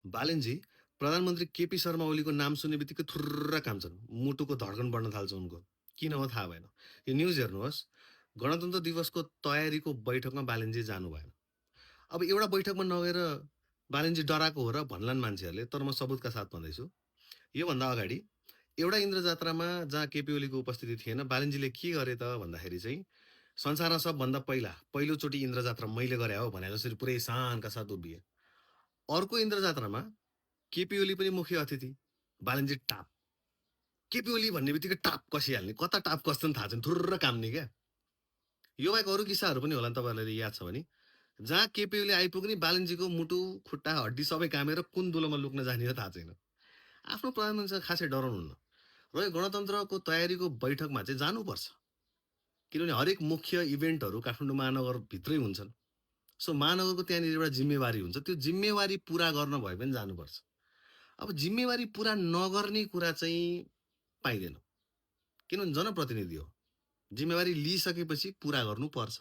बालेनजी, प्रधानमन्त्री केपी शर्मा ओलीको नाम सुन्ने बित्तिकै थुर्र काम्छन्। मुटुको धड्कन बढ्न थाल्छ उनको। किन हो थाहा भएन। यो न्युज हेर्नुहोस्, गणतन्त्र दिवसको तयारीको बैठकमा बालेनजी जानु भएन। अब एउटा बैठकमा नगएर बालेनजी डराएको हो र भन्लान् मान्छेहरूले, तर म सबुतका साथ भन्दैछु। योभन्दा अगाडि एउटा इन्द्र जात्रामा जहाँ केपी ओलीको उपस्थिति थिएन, बालेनजीले के गरे त भन्दाखेरि चाहिँ संसारमा सबभन्दा पहिलोचोटि इन्द्र जात्रा मैले गरे हो भने जसरी पुरै शानका साथ उभिए। अर्को इन्द्र जात्रामा केपी ओली पनि मुख्य अतिथि, बालेनजी टाप। केपी ओली भन्ने बित्तिकै टाप कसिहाल्ने, कता टाप कस्तो थाहा छैन, थुर्र काम्ने क्या। यो बाहेक अरू किस्साहरू पनि होला तपाईँहरूलाई याद छ भने, जहाँ केपी ओली आइपुग्ने बालेनजीको मुटु खुट्टा हड्डी सबै कामेर कुन दुलोमा लुक्न जाने हो थाहा छैन। आफ्नो प्रधानमन्त्रीसँग खासै डराउनुहुन्न र यो गणतन्त्रको तयारीको बैठकमा चाहिँ जानुपर्छ, किनभने हरेक मुख्य इभेन्टहरू काठमाडौँ महानगरभित्रै हुन्छन्। सो महानगरको त्यहाँनिर एउटा जिम्मेवारी हुन्छ, त्यो जिम्मेवारी पुरा गर्न भए पनि जानुपर्छ। अब जिम्मेवारी पुरा नगर्ने कुरा चाहिँ पाइँदैन, किनभने जनप्रतिनिधि हो, जिम्मेवारी लिइसकेपछि पुरा गर्नुपर्छ।